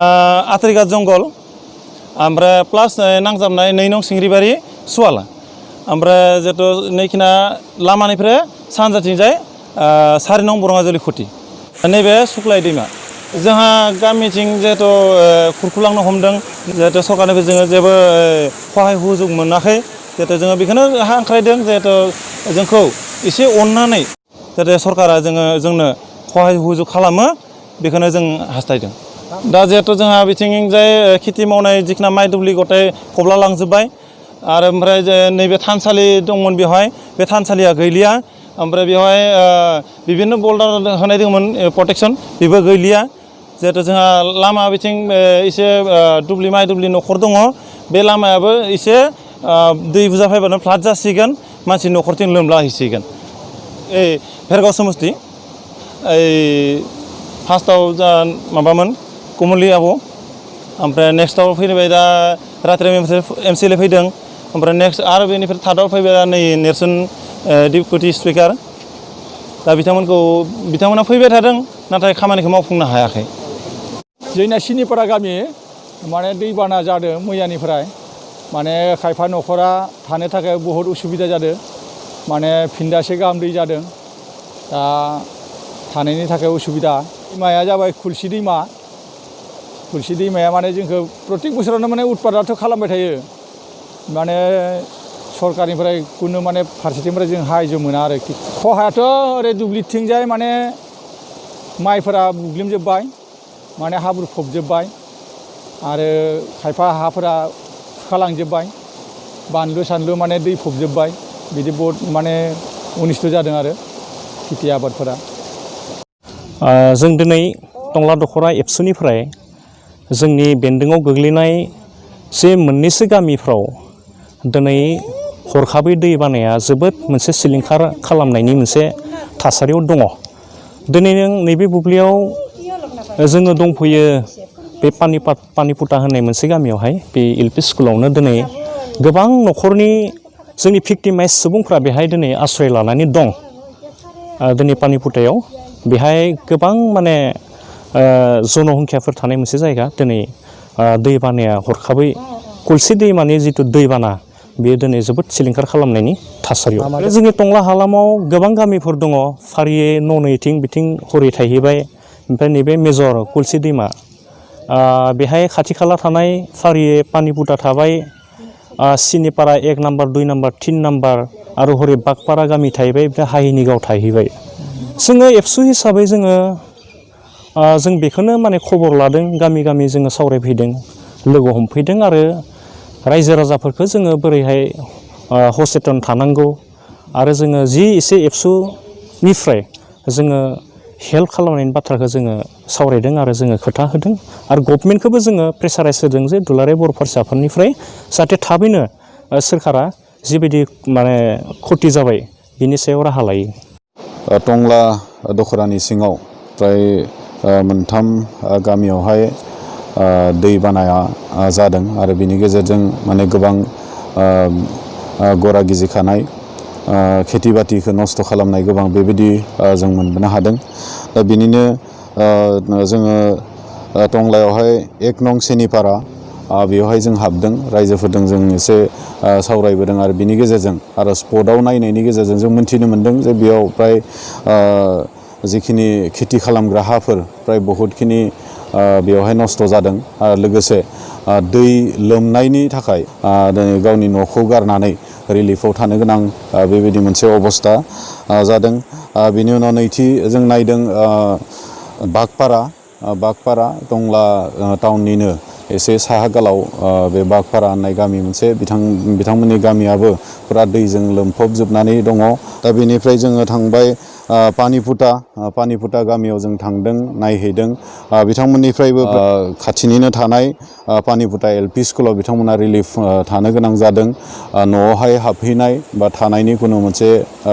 आथरिघाट जंगल ओमफ्राय प्लास नांजाबनाय 2 नं सिंग्रिबारि सुवाला ओमफ्राय जिहेतु नैखिना लामानिफ्राय सानजाथिंजाय 4 नं बरङाजुलि खुथि नैबे सुख्लाय दैमा जोंहा गामिथिं जिहेतु खुरखुलांनो हमदों जिहेतु सरकारनिफ्राय जोङो जेबो सहाय हुजुग मोनाखै जिहेतु जोङो बेखौनो हांख्रायदों जिहेतु जोंखौ एसे अननानै जाहाथे सरकारा जोंनो सहाय हुजुग खालामो बेखौनो जों हास्थायदों। दा जिहेतु जोंहा बिथिंजाय खेथि मावनाय जिखिना माइ दुब्लि गथाय फबला लांजोब्बाय आरो ओमफ्राय नैबे थानसालि दंमोन बेवहाय बे थानसालिया गैलिया ओमफ्राय बेवहाय बिभिन्न बल्डार होनाय दंमोन प्रटेक्सन बेबो गैलिया जिहेतु जोंहा लामा बिथिं एसे माइ दुब्लि न'खर दङ बे लामायाबो एसे दै बुरजा फैबानो फ्लाद जासिगोन मानसि न'खरथिं लोमलाहैसिगोन। भेरगाव समस्ति फार्स्टआव जा माबामोन कमलि आब' ओमफ्राय नेक्स्टआव फैबाय दा रात्रि MCLA फैदों ओमफ्राय नेक्स्ट आरो बेनिफ्राय थार्डआव फैबाय नै नेरसोन डिप्युटि स्पिकार दा बिथांमोना फैबाय थादों नाथाय खामानिखौ मावफुंनो हायाखै। जोंना सिनिपारा गामि माने दैबाना जादों मैयानिफ्राय माने खायफा न'खरा थानो थाखाय बहुत उसुबिदा जादों माने फिन्दासे गाहाम दै जादों दा थानायनि थाखाय उसुबिदा। दैमाया जाबाय खुलसि दैमाया माने जोंखौ प्रत्येक बोसोरावनो माने उत्पादाथ' खालामबाय थायो माने सरकारनिफ्राय कुनु माने फारसेथिंनिफ्राय जों हायज मोना आरोखि। खहायाथ' ओरै दुब्लिथिंजाय माने माइफोरा बुग्लिमजोब्बाय माने हाब्रु फबजोब्बाय आरो खायफा हाफोरा खुखालांजोब्बाय बानलु सानलु माने दै फबजोब्बाय बिदि बहुत माने अनिस्थ' जादों आरो खेथि आबादफोरा। जों दिनै टंला दखरा एबसुनिफ्राय जोंनि बेन्दोङाव गोग्लैनाय जे मोननैसो गामिफ्राव दिनै हरखाबै दै बानाया जोबोद मोनसे सिलिंखार खालामनायनि मोनसे थासारियाव दङ। दिनै नैबे बुब्लियाव जोङो दंफैयो बे पानिपुटा होननाय मोनसे गामियावहाय बे LP स्कुलावनो दिनै गोबां न'खरनि जोंनि भिक्टिमाइज सुबुंफ्रा बेहाय दिनै आश्रय लानानै दं। दिनै पानिपुटायाव बेहाय गोबां माने जनसंख्याफोर थानाय मोनसे जायगा दिनै दै बानाया हरखाबै कुलसि दैमानि जिथु दैबाना बेयो दिनै जोबोद सिलिंखार खालामनायनि थासारियाव। जोंनि टंला हालामाव गोबां गामिफोर दङ फारियै न'नैथिं बिथिं हरै थाहैबाय ओमफ्राय नैबे मेजर कुलसि दैमा बेहाय खाथि खाला थानाय फारियै पानिपुटा थाबाय सिनिपारा 1 नाम्बार 2 नाम्बार 3 नाम्बार आरो हरै बागपारा गामि थाहैबाय ओमफ्राय हाहिनिगाव थाहैबाय। जोङो एबसु हिसाबै जों बेखौनो माने खबर लादों गामि गामि जोङो सावरायफैदों लोगो हमफैदों आरो रायजो राजाफोरखौ जोङो बोरैहाय सचेतन थानांगौ आरो जोङो जि एसे एबसुनिफ्राय जोङो हेल्प खालामनायनि बाथ्राखौ जोङो सावरायदों आरो जोङो खोथा होदों आरो गभर्नमेन्टखौबो जोङो प्रेसाराइज होदों जे दुलाराय बर' फरायसाफोरनिफ्राय जाहाथे थाबैनो सोरखारा जिबायदि माने खथि जाबाय बिनि सायाव राहा लायो। टंला दखरानि सिङाव फ्राय 3 गामियावहाय दै बानाया जादों आरो बिनि गेजेरजों माने गोबां गरा गिजिखानाय खेथि बाथिखौ नस्थ' खालामनाय गोबां बेबायदि जों मोनबोनो हादों। दा बिनिनो जोङो टंलायावहाय 1 नं सिनिपारा बेवहाय जों हाबदों रायजोफोरजों जों एसे सावरायबोदों आरो बिनि गेजेरजों आरो स्पटआव नायनायनि गेजेरजों जों मिन्थिनो मोन्दों जे बेयाव प्राय जिखिनि खेथि खालामग्रा हाफोर प्राय बहुतखिनि बेवहाय नस्थ' जादों आरो लोगोसे दै लोमनायनि थाखाय गावनि न'खौ गारनानै रिलिफआव थानो गोनां बेबायदि मोनसे अबस्था जादों। बिनि उनाव नैथि जों नायदों बागपारा टंला टाउननिनो एसे साहा गालाव बे बागपारा होननाय गामि मोनसे बिथांमोननि गामियाबो फुरा दैजों लोमफबजोबनानै दङ। दा बेनिफ्राय जोङो थांबाय पानिपुटा गामियाव जों थांदों नायहैदों बिथांमोननिफ्रायबो खाथिनिनो थानाय पानिपुटा LP स्कुलाव बिथांमोना रिलिफ थानो गोनां जादों। न'आवहाय हाबहैनाय बा थानायनि खुनु मोनसे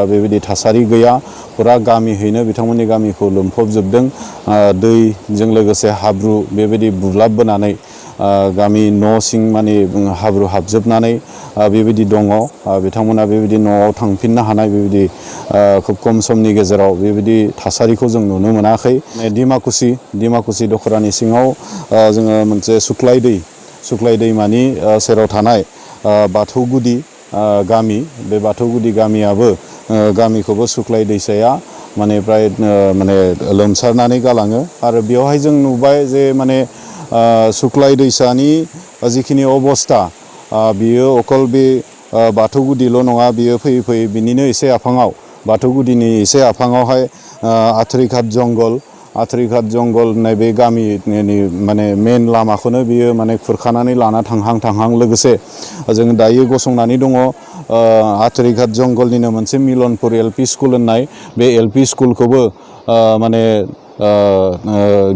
बेबायदि थासारि गैया फुरा गामियैनो बिथांमोननि गामिखौ लोमफबजोबदों दैजों लोगोसे हाब्रु बेबायदि बुग्लाबबोनानै गामि न' सिं माने हाब्रु हाबजोबनानै बेबायदि दङ बिथांमोना बेबायदि न'आव थांफिननो हानाय बेबायदि खुब खम समनि गेजेराव बेबायदि थासारिखौ जों नुनो मोनाखै डिमाकुसि दखरानि सिङाव जोङो मोनसे सुख्लाय दैमानि सेराव थानाय बाथौगुदि गामि बे बाथौगुदि गामियाबो गामिखौबो सुख्लाय दैसाया माने प्राय माने लोमसारनानै गालाङो आरो बेवहाय जों नुबाय जे माने सुख्लाय दैसानि जिखिनि अबस्था बियो अकल बे बाथौगुदिल' नङा बियो फैयै फैयै बिनिनो एसे आफाङाव बाथौगुदिनि एसे आफाङावहाय आथ्रिघाट जंगल होननाय बे गामिनि माने मेन लामाखौनो बियो माने खुरखानानै लाना थांहां लोगोसे जों दायो गसंनानै दङ आथ्रिघाट जंगलनिनो मोनसे मिलनपुर LP स्कुल होननाय बे LP स्कुलखौबो माने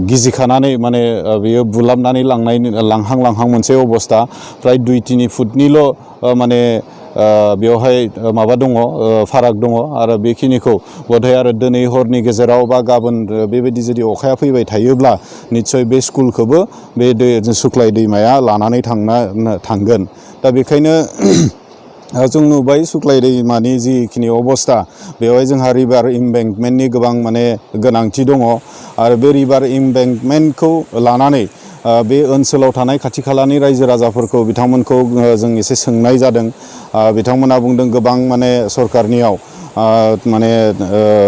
गिजिखानानै माने बियो बुलाबनानै लांहां मोनसे अबस्था प्राय 2-3 फुटनिल' माने बेवहाय माबा दङ फाराग दङ आरो बेखिनिखौ बोधय आरो दिनै हरनि गेजेराव बा गाबोन बेबायदि जुदि अखाया फैबाय थायोब्ला निस्सय बे स्कुलखौबो बे सुख्लाय दैमाया लानानै थांगोन दा बेखायनो जों नुबाय सुख्लाय दैमानि जिखिनि अबस्था बेवहाय जोंहा रिभार इम्बेंकमेन्टनि गोबां माने गोनांथि दङ आरो बे रिभार इम्बेंकमेन्टखौ लानानै बे ओनसोलाव थानाय खाथि खालानि रायजो राजाफोरखौ बिथांमोनखौ जों एसे सोंनाय जादों बिथांमोना बुंदों गोबां माने सरकारनियाव माने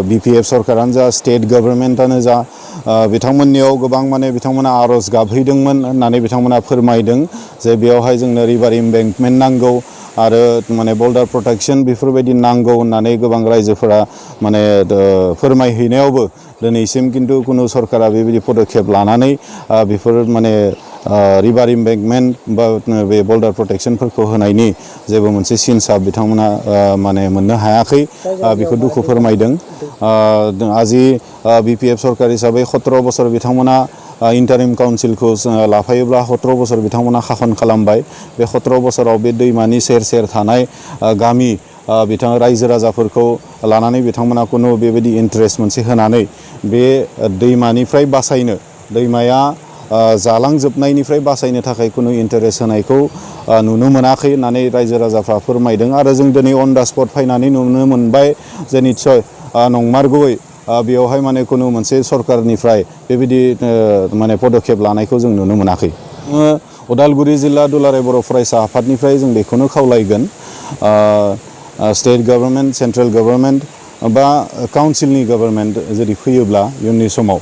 BPF सरकारानो जा स्टेट गभर्नमेन्टआनो जा बिथांमोननियाव गोबां माने बिथांमोना आर'ज गाबहैदोंमोन होननानै बिथांमोना फोरमायदों जे बेवहाय जोंनो रिभार इम्बेंकमेन्ट नांगौ आरो माने बल्डार प्रटेक्शन बेफोरबायदि नांगौ होननानै गोबां रायजोफोरा माने फोरमायहैनायावबो दिनैसिम खिन्थु कुनु सरकारा बेबायदि पदक्षेप लानानै बेफोर माने रिभार इम्बेंकमेन्ट बा बे बल्डार प्रटेक्शनफोरखौ होनायनि जेबो मोनसे सिनसाब बिथांमोना माने मोननो हायाखै बेखौ दुखु फोरमायदों आजि BPF सरकार हिसाबै 17 बोसोर बिथांमोना इन्टारिम काउन्सिलखौ लाफायोब्ला 17 बोसोर बिथांमोना शासन खालामबाय बे 17 बोसोराव बे दैमानि सेर थानाय गामि रायजो राजाफोरखौ लानानै बिथांमोना कुनु बेबायदि इन्ट्रेस्ट मोनसे होनानै बे दैमानिफ्राय बासायनो दैमाया जालांजोबनायनिफ्राय बासायनो थाखाय कुनु इन्टारेस्ट होनायखौ नुनो मोनाखै होननानै रायजो राजाफ्रा फोरमायदों आरो जों दिनै अन दा स्पट फैनानै नुनो मोनबाय जे निस्सय नंमारगौयै बेवहाय माने कुनु मोनसे सरकारनिफ्राय बेबायदि माने पदक्षेप लानायखौ जों नुनो मोनाखै उदालगुरि जिल्ला दुलाराय बर' फरायसा आफादनिफ्राय जों बेखौनो खावलायगोन स्टेट गभर्नमेन्ट सेन्ट्रेल गभर्नमेन्ट बा काउन्सिलनि गभर्नमेन्ट जुदि फैयोब्ला इयुननि समाव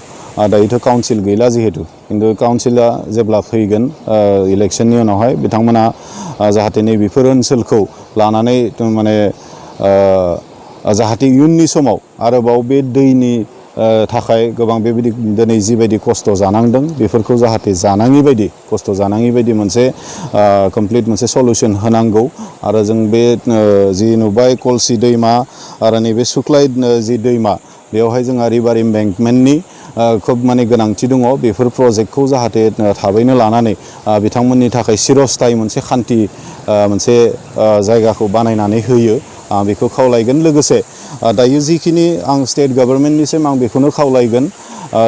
दायोथ' काउन्सिल गैला जिहेतु किन्तु काउन्सिला जेब्ला फैगोन इलेक्शननि उनावहाय बिथांमोना जाहाथे नैबेफोर ओनसोलखौ लानानै माने जाहाथे इयुननि समाव आरोबाव बे दैनि थाखाय गोबां बेबायदि दिनै जिबायदि खस्थ' जानांदों बेफोरखौ जाहाथे खस्थ' जानाङि बायदि मोनसे कमप्लिट मोनसे सल्युसन होनांगौ आरो जों बे जि नुबाय कलसि दैमा आरो नैबे सुख्लाय जि दैमा बेवहाय जोंहा रिभार इम्बेंकमेन्टनि खोब माने गोनांथि दङ बेफोर प्रजेक्टखौ जाहाथे थाबैनो लानानै बिथांमोननि थाखाय चिरस्थायी मोनसे खान्थि मोनसे जायगाखौ बानायनानै होयो आं बेखौ खावलायगोन लोगोसे दायो जिखिनि आं स्टेट गभर्नमेन्टनिसिम आं बेखौनो खावलायगोन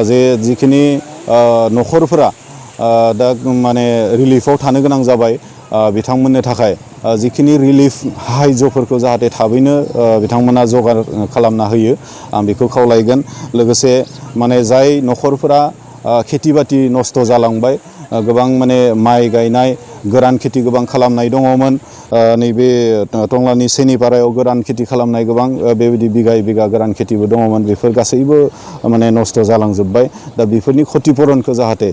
जे जिखिनि न'खरफोरा दा माने रिलिफआव थानो गोनां जाबाय बिथांमोननो थाखाय जिखिनि रिलिफ साहाय्यफोरखौ जाहाथे थाबैनो बिथांमोना जगार खालामना होयो आं बेखौ खावलायगोन लोगोसे माने जाय न'खरफोरा खेथि बाथि नस्थ' जालांबाय गोबां माने माइ गायनाय गोरान खेथि गोबां खालामनाय दङमोन नैबे टंलानि सेनिपारायाव गोरान खेथि खालामनाय गोबां बेबायदि बिगा गोरान खेथिबो दङमोन बेफोर गासैबो माने नस्थ' जालांजोब्बाय दा बेफोरनि क्षतिपुरनखौ जाहाथे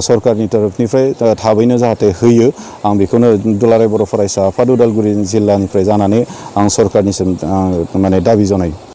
सरकारनि तरफनिफ्राय थाबैनो जाहाथे होयो आं बेखौनो दुलाराय बर' फरायसा आफाद उदालगुरि जिल्लानिफ्राय जानानै आं सरकारनिसिम माने दाबि जनायो